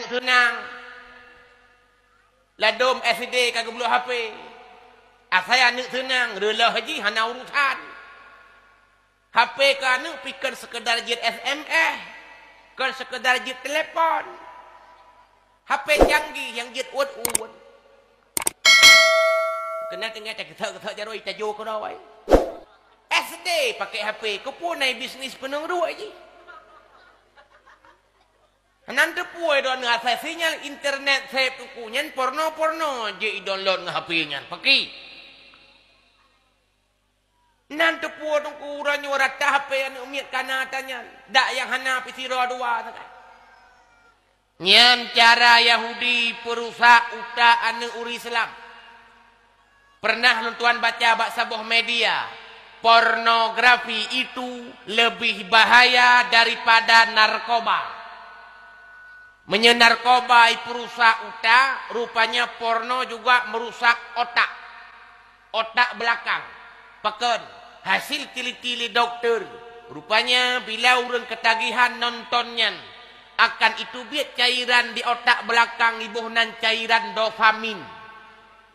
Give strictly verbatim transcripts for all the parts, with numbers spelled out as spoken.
seunang. Ladôm S D ka geubloe H P. Asai aneuk seunang, reuloh jih hana urusan. H P keu aneuk pih kon seukeudar jeuet S M S, kon seukeudar jeuet telepon. H P canggih nyang jeuet uet-uet. Keunan teungoh takeusok-keusok jaroe tajok keudroe. S D pakai H P, keupeue na bisnis peunong ruek jih. Hana teupeue droeneuh asai sinyal internet seb teungku nyan porno-porno jeuet i-download ngon H P nyan. Paki. Hana teupeue teungku uroe nyoe rata H P aneuk miet kana ata nyan. Dak nyang hana pih sidroe dua sagai. Nyan cara Yahudi peurusak utak aneuk ureueng Islam. Pernah lôn tuan baca bak saboh media, pornografi itu lebih bahaya daripada narkoba. Meunyoe narkoba ipeurusak utak, rupanya porno juga meurusak otak. Otak beulakang. Pakon? Hasil teliti lé dokto, rupanya bila ureueng keutagihan nonton nyan, akan iteubiet cairan di otak beulakang iboh nan cairan dopamin.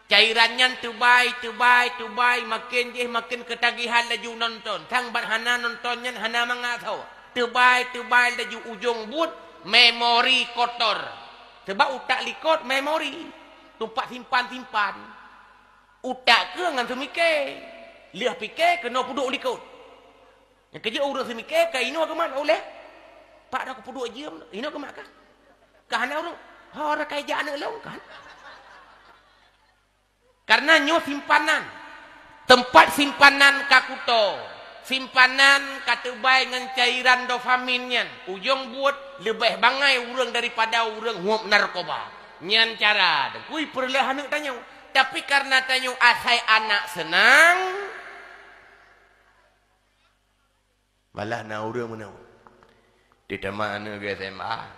Cairan nyan teubai, teubai, teubai, maken jih maken keutagihan laju nonton. Sang ban hana nonton nyan hana mangat tho. Teubai, teubai laju ujong buet memori kotor. Sebab utak likot memori, teumpat simpan-simpan. Utak keuh ngon seumike. Lheueh pike keunoe peuduek likot. Nyang keujeuet ureueng seumike ka inoe geumat uleh. Pak dah kupeuduek jeuem, inoe geumat kah? Ka hana ureueng, ho rakai jak aneuk lôn kan? Karena nyoe simpanan. Teumpat simpanan ka kuto. Simpanan ka teubai ngon cairan dopamin nyan. Ujong buet leubeh bangai ureueng daripada ureueng huöm narkoba. Nyan cara deukui peureuloh aneuk tanyoe. Tapi karena tanyoe asai anak seunang, malah na ureueng meunoe. Teutama aneuk geuh S M A,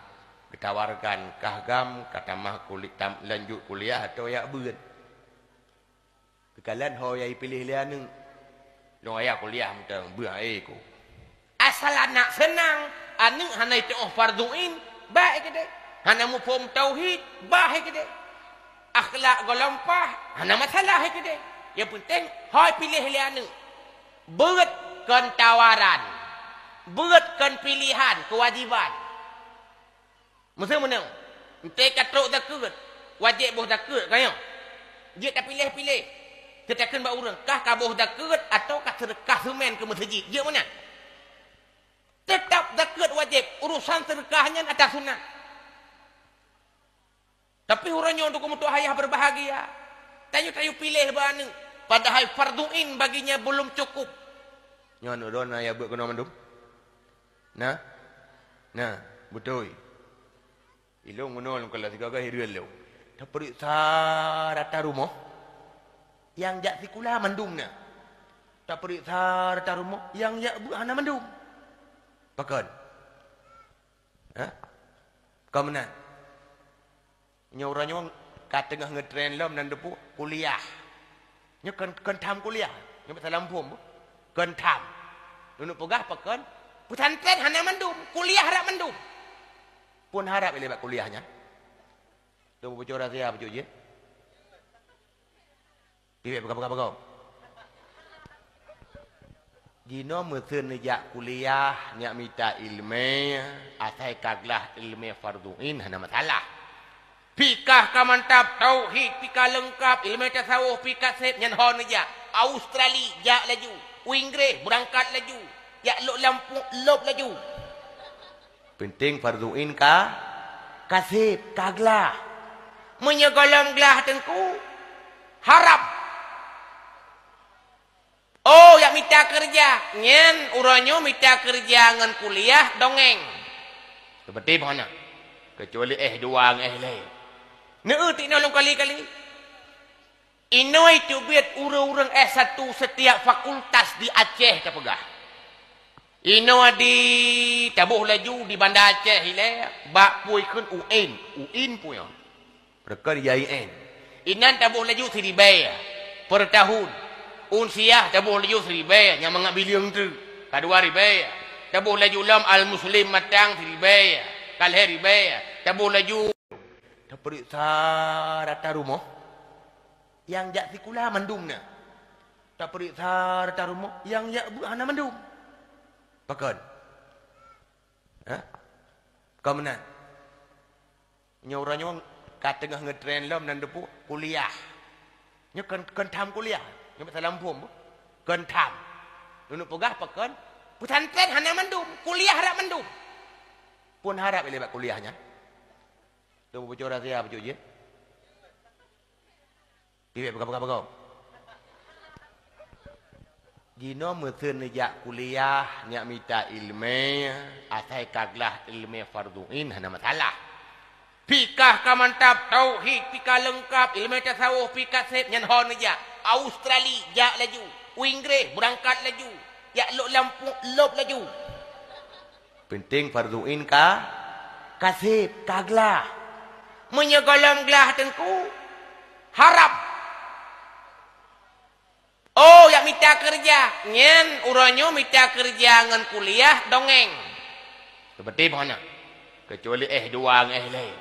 geutawarkan kah gam ka tamah kuli-, tam-, lanjut kuliah atawa jak beuet. Keukalan ho nyang ipiléh lé aneuk. Lôn aya kuliah mantong, beuet ae ku. Asal anak seunang, aneuk hana iteuoh fardhu ain, bah keudeh. Hana muphom tauhid, bah keudeh. Akhlak gohlom paih, hana masalah keudeh. Nyang peunteng, ho ipiléh lé aneuk. Beuet kon tawaran. Beuet kon piléhan, keuwajiban. Meuseu meunoe, enteuk ka trok zakeuet, wajéb boh zakeuet, ka nyoe. Jeuet tapiléh-piléh. Teutakheun bak ureueng, kah ka boh zakeuet atawa ka seudeukah seumén keu meuseujid? Jeuet meunan. Teutap zakeuet wajéb, urusan seudeukah nyan ata sunat. Tapi uroe nyoe, teungku meutuah ayah berbahagia, tanyoe-tanyoe piléh bak aneuk, padahai fardhu ain baginya belum cukup. Nyoe aneuk droeneuh na nyang beuet keunoe mandum? Na? Na, beutôi. Ilôn meunoe lôn kalon sigoe-goe hireuen lôn. Tapeuriksa rata rumoh, nyang jak sikula mandum na. Tapeuriksa rata rumoh, nyang jak beuet hana mandum. Pakon? Ha? Kon meunan. Nyoe uroe nyoe ka teungoh ngeutren lom nan teupeue kuliah. Nyoe kon, kon tham kuliah. Nyoe bak salam phom. Kon tham. Lôn peugah pakon? Peusantren hana mandum, kuliah rab mandum. Phon harab ilée bak kuliah nyan. Lôn peucok rahsia peucok jih. Piwék peugah-peugah-peugah. Jinoe meuseu neujak kuliah, neujak mita ileumé, asai ka glah ileumé fardhu ain hana masalah. Pikah ka mantap, tauhid pih ka leungkap, ileumé tasawuf pih ka sép, nyan ho neujak. Australia, jak laju. U Inggréh, beurangkat laju. Jak lôb lam pu-, lôb laju. Peunteng fardhu ain ka, ka sép, ka glah. Meunyoe gohlom glah teungku, haram. Oh, jak mita keureuja. Nyan uroe nyoe mita keureuja ngon kuliah dongeng. Seperti mana? Kecuali S dua ngon S laén. Neu tiek nyoe lôn kali-kali. Inoe teubiet ureuëng-ureuëng S satu setiap fakultas di Aceh tapeugah. Inoe di taboh laju di Banda Aceh ilée, bak pui kheun U N, U N pui nyoe. Reukon I A I N. Inan taboh laju siribée per tahun. Unsiah taboh laju siribée nyang mangat bilieng tu. Ka dua ribée. Taboh laju lom Al Muslim Matang siribée. Ka lhée ribée. Taboh laju Tapeuriksa rata rumoh, nyang jak sikula mandum na. Tapeuriksa rata rumoh, nyang jak beuet hana mandum. Pakon? Hah? Kon meunan. Nyoe uroe nyoe ka teungoh ngeutren lom nan teupeu kuliah. Nyoe kon, kon tham kuliah. Nyoe bak salam phom. Kon tham. Lôn peugah pakon? Peusantren hana mandum, kuliah rab mandum. Phon harab ilée bak kuliah nyan. Lôn peucok rahsia peucok jih. Piwek peugah-peugah-peugah. Jinoe meuseuen neujak kuliah, neujak mita ileumé, asai ka glah ileumé fardhu ain hana masalah. Fikah ka mantap, tauhid pih ka leungkap, ileumé tasawuf pih ka sép, nyan ho neujak. Australia jak laju, u Inggréh beurangkat laju, jak lôb lam pu-, lôb laju. Peunteng fardhu ain ka, ka sép, ka glah. Meunyoe gohlom glah teungku, haram. Oh, jak mita keureuja. Nyan uroe nyoe mita keureuja ngon kuliah dongeng. Seperti mana? Kecuali S dua ngon S laén.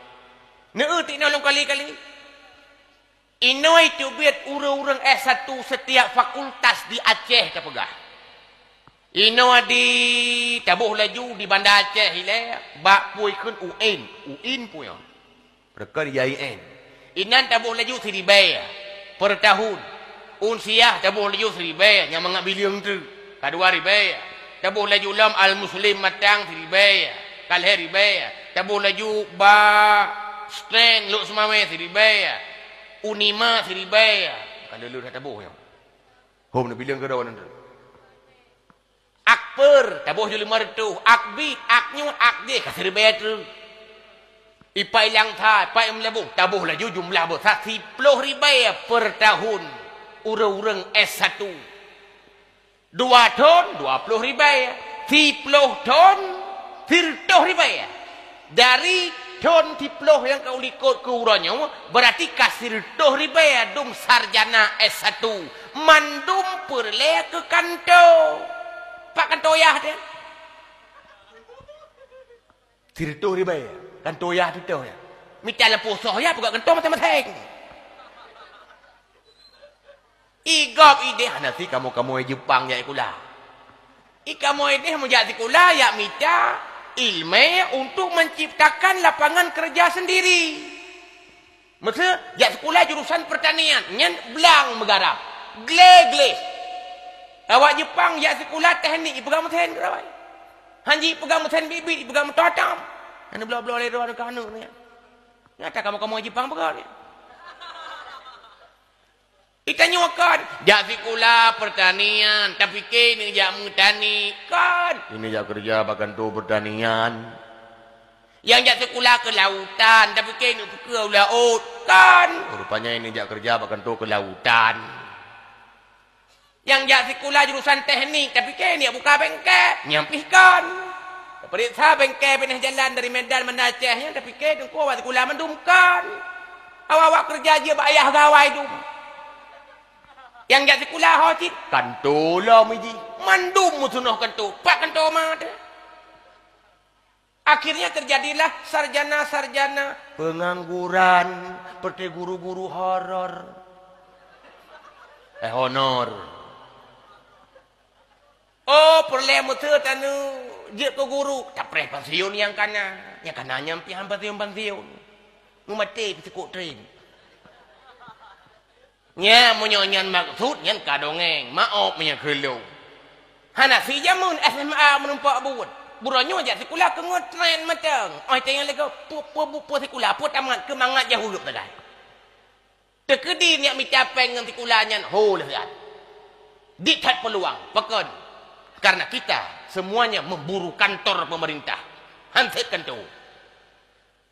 Neu tiek nyoe lôn kali-kali. Inoe teubiet ureuëng-ureuëng S satu setiap fakultas di Aceh tapeugah. Inoe di taboh laju di Banda Aceh ilée, bak pui kheun U N, U N pui nyoe. Reukon I A I N. Inan taboh laju siribée per tahun. Unsiah taboh laju siribée nyang mangat bilieng tu. Ka dua ribée. Taboh laju lom Al-Muslim Matang siribée. Ka lhée ribée. Taboh laju bak Stand Lhokseumawe siribée. Unima siribée. Ka lheueh-lheueh taboh nyoe. Hom neubileung keudroe nan tu. Akper, taboh ju lima reutôh, akbit, aknyut, akjih, ka siribée treuk. Ipai langsa, ipai meulabong, taboh laju jumlah boh sa siploh ribée per tahun ureuëng-ureuëng S satu. Dua thon, dua ploh ribée. Siploh thon, sireutôh ribée. Dari thon siploh nyang ka u likot keu uroe nyoe, beurati ka sireutôh ribée dum sarjana S satu. Mandum peureulée keu kanto. Pak kanto yah teuh. Sireutôh ribée, kanto yah teuh nyan. Mita lampôh soh yah peugah kanto maséng-maséng. Igop ideh hana si kamoe-kamoe Jepang jak sikula. I kamoe ideh meujak sikula jak mita ileumé untuk menciptakan lapangan kerja sendiri. Meuseu jak sikula jurusan pertanian, nyan blang meugarap, glé-glé. Awak Jepang jak sikula teknik, ipeugah meusén keudroe. Hanji ipeugah meusén bibit, ipeugah meutotom. Hana bloe-bloe lé droe keu aneuk nyan. Nyata kamoe-kamoe Jepang peugah nyan. Itanyoe kon, jak sikula pertanian, tapike neujak meutani, kon. Ini jak kerja bak kanto pertanian. Nyang jak sikula kelautan, tapike neupeukeue u laôt, kon. Rupanya ini jak kerja bak kanto kelautan. Nyang jak sikula jurusan teknik, tapike neujak buka bengke, nyan pih kon. Tapeuriksa bengke binéh jalan dari Medan Banda Aceh nyan, tapike teungku awak sikula mandum, kon. Awak-awak kerja jeuet bak ayah gawai dum. Nyang jak sikula ho cit, kanto lom iji. Mandum meusunoh kanto, pat kanto ma teuh. Akhirnya terjadilah sarjana-sarjana pengangguran, seperti guru-guru horor. Eh, honor. Oh, peureulée meuteue taneuk jeuet keu guru, tapreh pansiun nyang kana. Nyang kana nyan pihan pansiun-pansiun. Meumaté peusikok tren. Nya, meunyoe nyan maksud, nyan ka dongeng. Maoh meunyoe keu lôn. Hana si jameun S M A meureumpok buet. Buroe nyoe jak sikula keu ngeutren mantong. Óh tanyong lé gob, peue, peue, peue sikula, peue tamat, keu mangat jaweueb sagai. Teukeudi neujak mita péng ngon sikula nyan, ho lheueh that. Dit that peuluang, pakon? Karena kita semuanya memburu kantor pemerintah. Han sép kanto.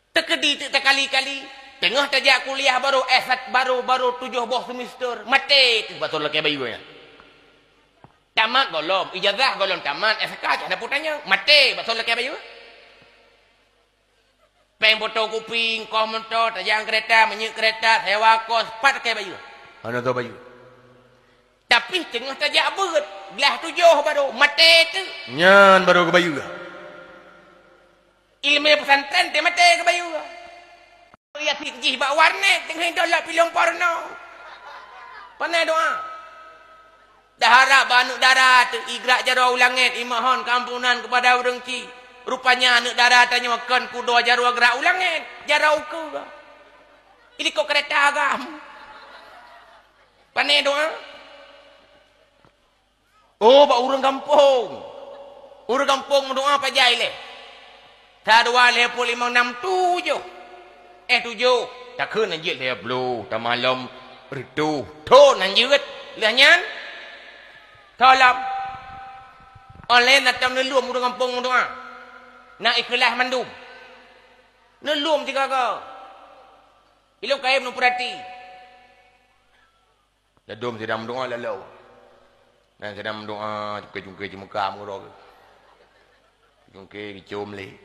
Teukeudi teuk takali-kali, teungoh tajak kuliah barô S satu, barô, barô tujoh boh semester, maté teuh bak soe lakée bayeue nyan. Tamat gohlom, ijazah gohlom tamat, S K cit hana peue tanyong, maté bak soe lakée bayeue. Péng fotokopi, ongkoh moto, tajak keureta, meunyeuet keureta, sewa kos, pat lakée bayeue. Hana soe bayeue. Tapi teungoh tajak beuet, glah tujoh barô, maté teuh. Nyan barô geubayeue. Ileumé pesantren teuh maté geubayeue. Jih bak warnet teungoh dolok filem porno. Pane doa. Taharab bak aneuk dara teuh, igrak jaroe u langét, imohon keampunan keupada ureuëng chik. Rupanya aneuk dara tanyoe kon kudo jaroe grak u langét, jaroe u keue. Ilikot keureta agam. Pane doa. Oh, bak ureuëng gampông. Ureuëng gampông meudoa pajan ilée. Sa, dua, lhée, plôh, limong, nam, tujoh. Eh, tujoh. Takheun na jeuet lhée plôh, tamalom reutôh. Thon na jeuet. Lheueh nyan, tholom. Óh lheueh na tom neulom ureuëng gampông meudoa. Na ikhlaih mandum. Neulom sigoe-goe. Ilôn kayém neupeurati. Ladôm sidang meudoa laloe. Nyan sidang meudoa, cungke-cungke ceumeuka meurok. Cungke geucôm lé.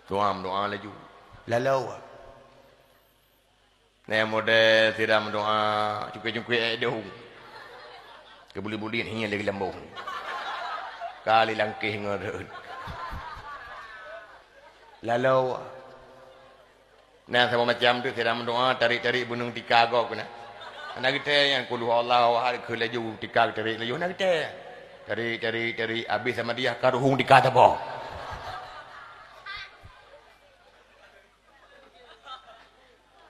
Doa meudoa laju. Laloe. Nyan model sidang meudoa, cungke-cungke ék dong. Keubulit-bulit hieng lé geulambong. Kali langkeh ngon rot. Laloe. Nah, saboh macam tu, sidang meudoa, tarik-tarik beuneueng tika gob keunan. Hana geutée nyan, qul huwallahu ahad, keu laju tika tarik laju, hana geutée. Tarik, tarik, tarik, abéh sama dia, ka ruhueng tika taboh.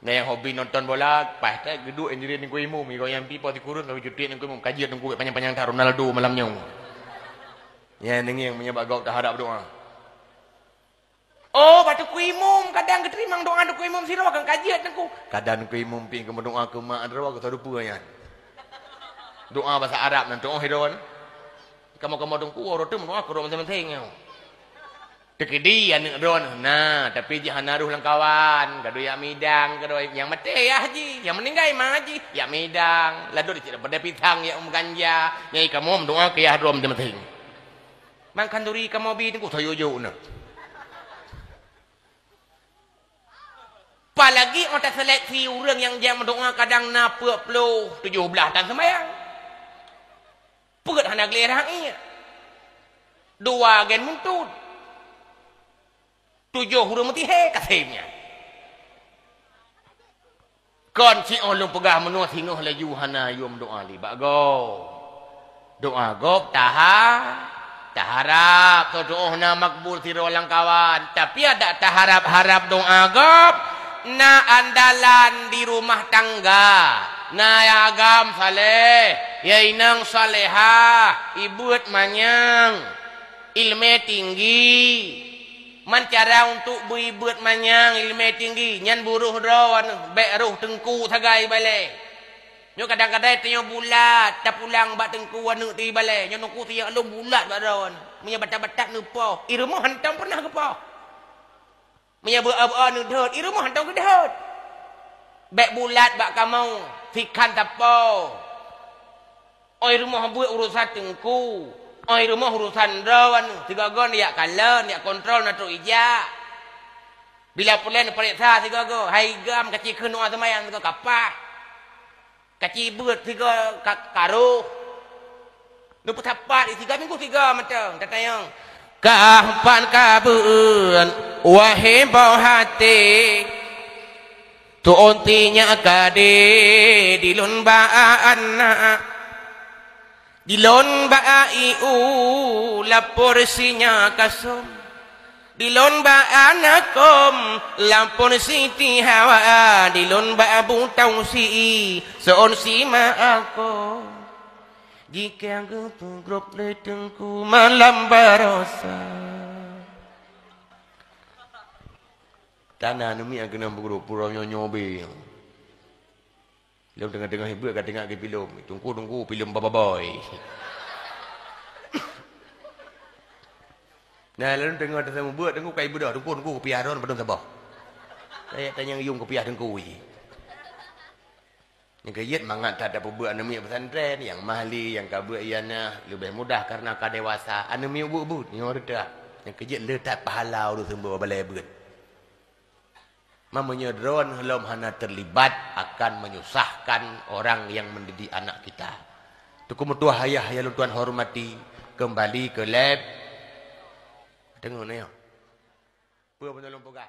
Nah, nyang hobi nonton bola, paih that geuduek nyang jirit ngon imum, igoe nyang pipo sikureueng, ka geucutik ngon imum, ka jeuet ngon panyang-panyang that Ronaldo malam nyoe. Nyan neungieng meunyoe bak gob taharab doa. Oh, bak teungku imum, kadang geuteurimong doa teungku imum sidroe kan ka jeuet teungku. Kadang teungku imum pih geumeudoa keu mak droe keu sadupeue nyan. Doa basa Arab nan tuoh sidroe. Kamoe-kamoe teungku, uroe teuk meudoa keu droe maséng-maséng nyoe. Teukeudi aneuk droe na, tapi jih hana roh lam kawan, gadoh jak midang, gadoh nyang maté yah jih, nyang meuninggai ma jih, jak midang, ladot cit daripada pisang, jak meuganja, nyang kamoe meudoa keu yah droe maséng-maséng. Mangkanduri kamoe bi teungku soyok jok na. Apalagi óh taseleksi ureuëng nyang jak meudoa kadang na peuet ploh, tujoh blaih tan seumayang. Peuet hana gleh rakyat. Dua gen muntut. Tujoh ureuëng meutihé kasém nyan. Kon siôh lôn peugah meunoe singoh laju hana yue meudoa lé bak gob. Doa gob taha, taharab, soe tuoh na makbul sidroe lam kawan. Tapi adak taharab-harab doa gob, na andalan di rumah tangga, na agam saleh, ya inong salehah, ibeuet manyang, ileumé tinggi. Man cara untuk beu ibeuet manyang ileumé tinggi, nyan buroh droe, bék roh teungku sagai balée. Nyoe kadang-kadang tanyoe bulat, tapulang bak teungku aneuk ti balée, nyoe teungku siyak lôn bulat bak droe. Meunyoe batat-batat neupoh, i rumoh hantom pernah geupoh. Meunyoe beu-a-beu-a neudhôt, i rumoh hantom geudhôt. Bék bulat bak kamoe, sikhan tapoh. Oi rumoh buet urusan teungku, oi rumoh urusan droe, sigoe-goe neujak kalon, neujak kontrol na trok ijak. Bila pulen neupareksa sigoe-goe, hai gam kaci kheun doa seumayang sigoe kapah. Kaci beuet sigoe ka-, karoh. Neupeusapat sigoe minggu sigoe mantong tatanyong. Kah pan ka beuet, wahé boh até. Tuonti nyak kadé dilôn bak anak, dilôn bak iu lapor sinya kasôm, dilôn bak anak kôm lapor Siti Hawa, dilôn bak Abu Tausi soon sima akôm. Jikheun geupeugrôp lé teungku malam barosa. Tana aneuk miet nyang keunong peugrôp pura nyoe-nyoe bé. Lom teungoh-teungoh ibeuet ka teuingat keu filem. Teungku, teungku, filem Baba Boy. Nah, lalu teungoh taseumeubeuet, teungku kai beudôh, teungku, teungku, kupiah droen padum saboh. Saya tanyong yum kupiah teungku ji. Nyang keujeuet mangat that tapeubeuet aneuk miet pesantren, nyang mahli, nyang ka beuet ianah, leubeh mudah karena ka dewasa. Aneuk miet ubeuet-ubeuet, nyoe reutah. Nyang keujeuet le that pahala ureueng seumeubeuet balée beuet. Meunyoe droen lom hana terlibat akan menyusahkan orang yang mendidik anak kita. Teungku meutuah ayah nyang lôn tuan hormati, kembali ke lab. Deungoe nyoe. Peue beuneuh lôn peugah?